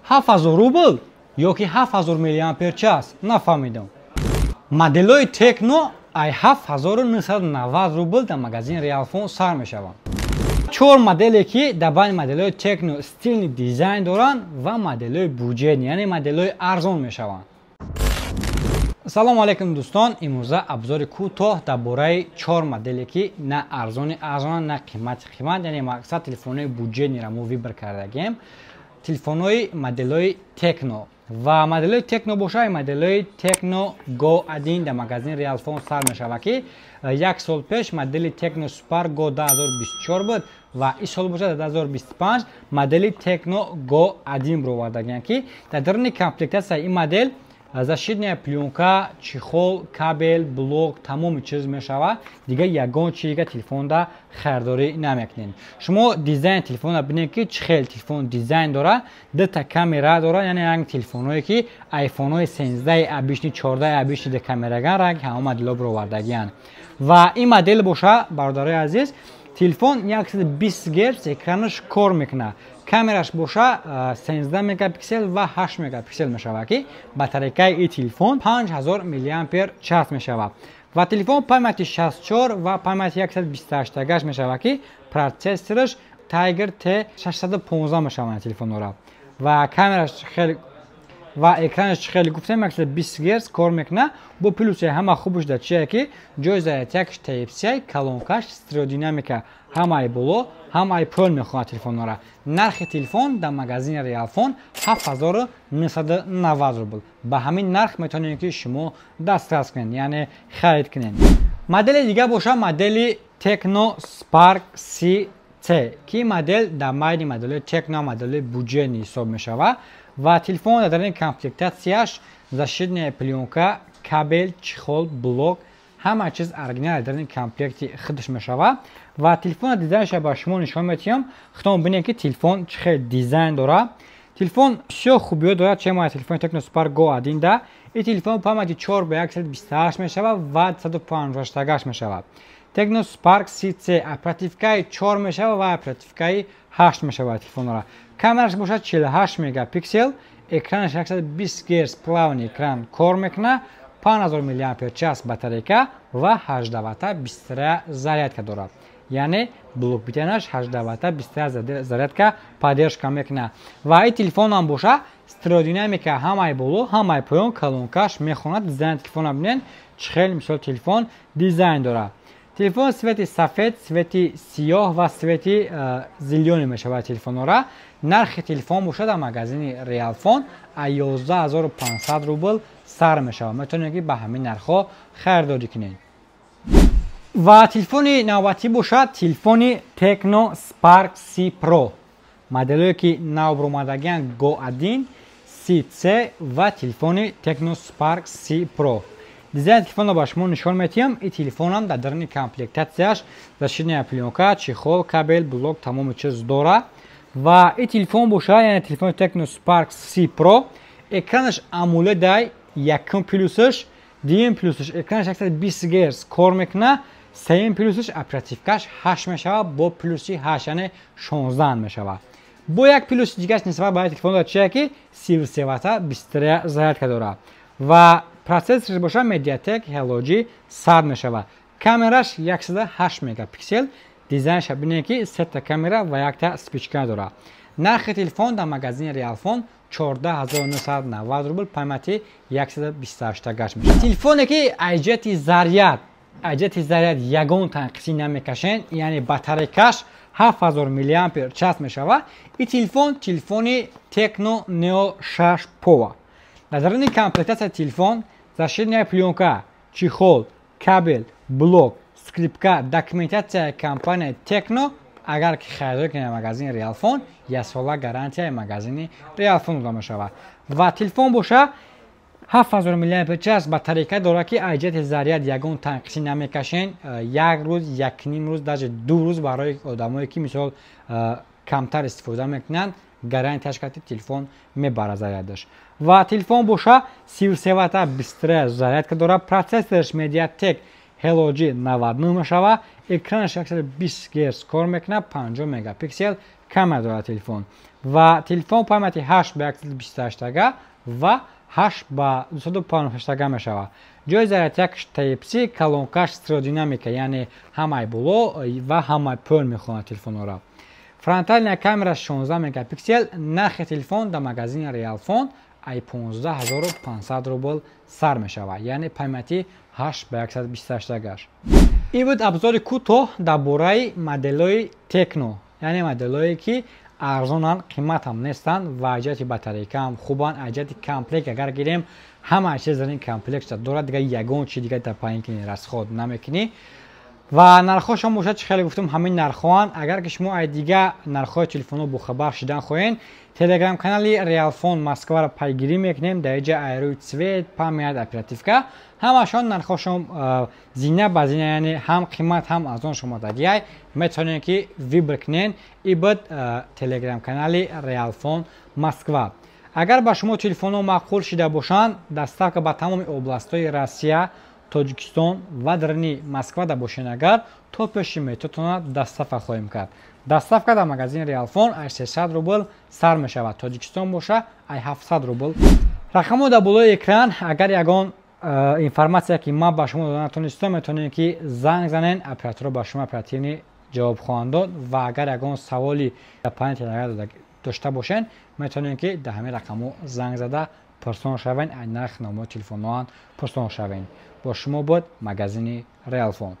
7000 рубл ё ки 7000 миллиампер час, нафаҳмидам. Моделҳои Tecno ай 7990 рубл дар магазини Realfon сар мешаванд. Чор моделе, ки дар байни моделҳои Tecno стильный дизайн доранд ва моделҳои бюджетный, яъне моделҳои арзон мешаванд. Салому алайкум, дӯстон! Имрӯза обзори кӯтоҳ дар бораи чор моделе, ки на арзони арзонанд, на қимати қимат, яъне мақсад телефонҳои бюджетныйро мо выбор кардагем. Телефонҳои моделҳои Tecno ва моделҳои Tecno бошад, моделҳои Tecno Go 1 дар магазини Realfon сар мешавад, ки як сол пеш модели Tecno Spark Go 2024 буд ва ин сол бошад, 2025, модели Tecno Go 1 бировардагианд, ки дар даруни комплектатсияи ин модел защитная плёнка, чехол, кабел, блок, тамоми чиз мешавад. Дигар ягон чиз дига телефонда харидорӣ намекунед. Шумо дизайни телефонро бинед, ки чӣ хел телефон дизайн дорад. Дута камера дорад, яъне ранги телефонҳое, ки айфонҳои 13 обычный, 14 обычный да камераган, ранги ҳама моделҳо бировардагианд. Ва ин модел боша, бародарои азиз, телефон 120 герц экранаш кор мекунад, камераш боша 13 мегапиксел ва 8 мегапиксел мешавад, ки батарейкаи ин телефон 5000 миллиампер час мешавад ва телефон памяти 64 ва памяти 128 гаш мешавад, ки процессораш Tiger T 615 мешавад телефонҳоро. Ва камераш хеле ва экранаш, хеле гуфтем, 120 герц кор мекунад. Бо плюси ҳама хубаш дар чие, ки ҷои зарядкаш Type-C, колонкаш стереодинамика, ҳам ай боло, ҳам ай поён мехоҳад телефонҳоро. Нархи телефон дар магазини Realfon 7990 рубл. Ба ҳамин нарх метавонед, ки шумо дастрас кунед, яъне харид кунед. Модели дига боша модели Tecno Spark C C, ки модел дар байни моделҳои Tecno моделҳои бюджетный ҳисоб мешавад ва телефон дар даруни комплектатсияш защитная плёнка, кабел, чехол, блок, ҳама чиз оригинал дар даруни комплекти худаш мешавад. Ва телефона дизайнша ба шумо нишон медиҳам, худтон бинед, ки телефон чӣ хел дизайн дорад. Телефон бисёр хубиё дорад. Че мо телефони Tecno Spark Go 1 да ин телефон памяти 4 ба 128 мешавад ва 158 гаш мешавад. Tecno Spark CC оперативкаи 4 мешавад ва оперативкаи 8 мешавад телефонро. Камераш бошад 48 мегапиксел, экранаш 120 герц плавный экран кор мекунад, 5000 мАч батарейка ва 18 ватта быстрая зарядка дорад, яъне блок битанаш 18 ватта быстрая зарядка поддержка мекунад. Ва ин телефонам боша стереодинамика, ҳамаи боло, ҳамаи поён колонкаш мехонад. Дизайни телефона бинед, чӣ хел мисол телефон дизайн дорад. Телефон цвети сафед, цвети сиёҳ ва цвети зелёный мешавад телефонҳора. Нархи телефон бошад дар магазини Realfon аз 11 500 рубл сар мешавад. Метавонед, ки ба ҳамин нархҳо харидорӣ кунед. Ва телефони навбатӣ бошад телефони Tecno Spark C Pro, моделҳое, ки нав баромадагианд, Go 1 CC ва телефони Tecno Spark C Pro. Дизайни телефонро ба шумо нишон медиҳам. Ин телефонам дар даруни комплектатсияш защитная плёнка, чехол, кабел, блок, тамоми чиз дорад. Ва ин телефон бошад, яъне телефони Tecno Spark C Pro, экранаш AMOLED ай, якум плюсаш. Дуюм плюсаш, экранаш 120 герц кор мекунад. Сеюм плюсаш, оперативкаш 8 мешавад, бо плюси 8, яъне 16 мешавад. Бо як плюси дигараш нисбат ба телефон дорад чие, ки 33 ватта быстрая зарядка дорад ва процессорш бошад MediaTek Helio G100 мешавад. Камераш 108 мегапиксел. Дизайнша бинед, ки сета камера ва якта вспышка дорад. Нархи телефон дар магазини Realfon 14 990 рубл, памяти 128 гаш мешавад. Телефоне, ки аз ҷиҳати заряд ягон танқисӣ намекашен, яъне батарейкаш 7000 миллиампер час мешавад. Ин телефон телефони Tecno Neo 6 Power. Дар даруни комплектатсияи телефон защитная плёнка, чехол, кабел, блок, скрепка, документатсияи компанияи Tecno. Агар ки харидорӣ кунед магазини Realfon, яксола гарантияи магазини Realfon дода мешавад. Ва телефон боша 7000 мАч час батарейка дорад, ки аз ҷиҳати заряд ягон танқисӣ намекашен. Як рӯз, якним рӯз, даже 2 рӯз барои одамое, ки мисол камтар истифода мекунанд, гарантияш карти телефон мебарад зарядаш. Ва телефон боша 33 ватта быстрая зарядка дорад, процессораш MediaTek Helio G99 мешавад, экранаш 120 герц кор мекунад, 50 мегапиксел. Камера дорад телефон ва телефон памяти 8 ба 128 ва 8 ба 258 мешавад. Ҷои зарядкаш Type-C, колонкаш стереодинамика, яъне ҳамаи боло ва ҳамаи пӯл мехонад телефонҳоро. Фронтальная камера 16 мегапиксел. Нархи телефон дар магазини Реалфон ай 15 500 рубл сар мешавад, яъне памяти 8 ба 128 гаш. Ин буд обзори кӯтоҳ дар бораи моделҳои Техно, яъне моделҳое, ки арзонанд, қиматам нестанд ва аҷати батарейкаам хубанд. Аҷати комплект агар гирем, ҳама чиз дар ин комплект дорад, дигар ягон чи дигар дар паин кини расход намекунӣ. Ва нархҳошон бошад, чӣ хеле гуфтум, ҳамин нархҳоанд. Агар ки шумо ай дига нархҳои телефонҳо бохабар шидан хоҳед, телеграм канали Реалфон Москваро пайгирӣ мекунем. Дар инҷа ай рӯи цвет, память, оперативка, ҳамашон нархҳошон зина ба зина, яъне ҳам қимат, ҳам арзон шумодагиай, метавонед, ки выбор кунед. И буд телеграм канали Реалфон Москва. Агар ба шумо телефонҳо маъқул шида бошанд, доставка ба тамоми областҳои Россия, Тоҷикистон ва даруни Москвада бошед агар, то пеши метротона доставка хоҳем кард. Доставка дар магазини Реалфон ай 300 рубл сар мешавад, Тоҷикистон боша, ай 700 рубл. Рақамҳо дар болои экран. Агар ягон информатсия, ки ман ба шумо дода натонистам, метавонед, ки занг занед, операторо ба шумо оперативно ҷавоб хоҳанд дод. Ва агар ягон саволи пани дошта бошед, метавонед, ки дар ҳамин рақамҳо занг зада пурсон шавед, ай нархи номаи телефонҳоам пурсон шавед. Бо шумо буд магазини Реалфон.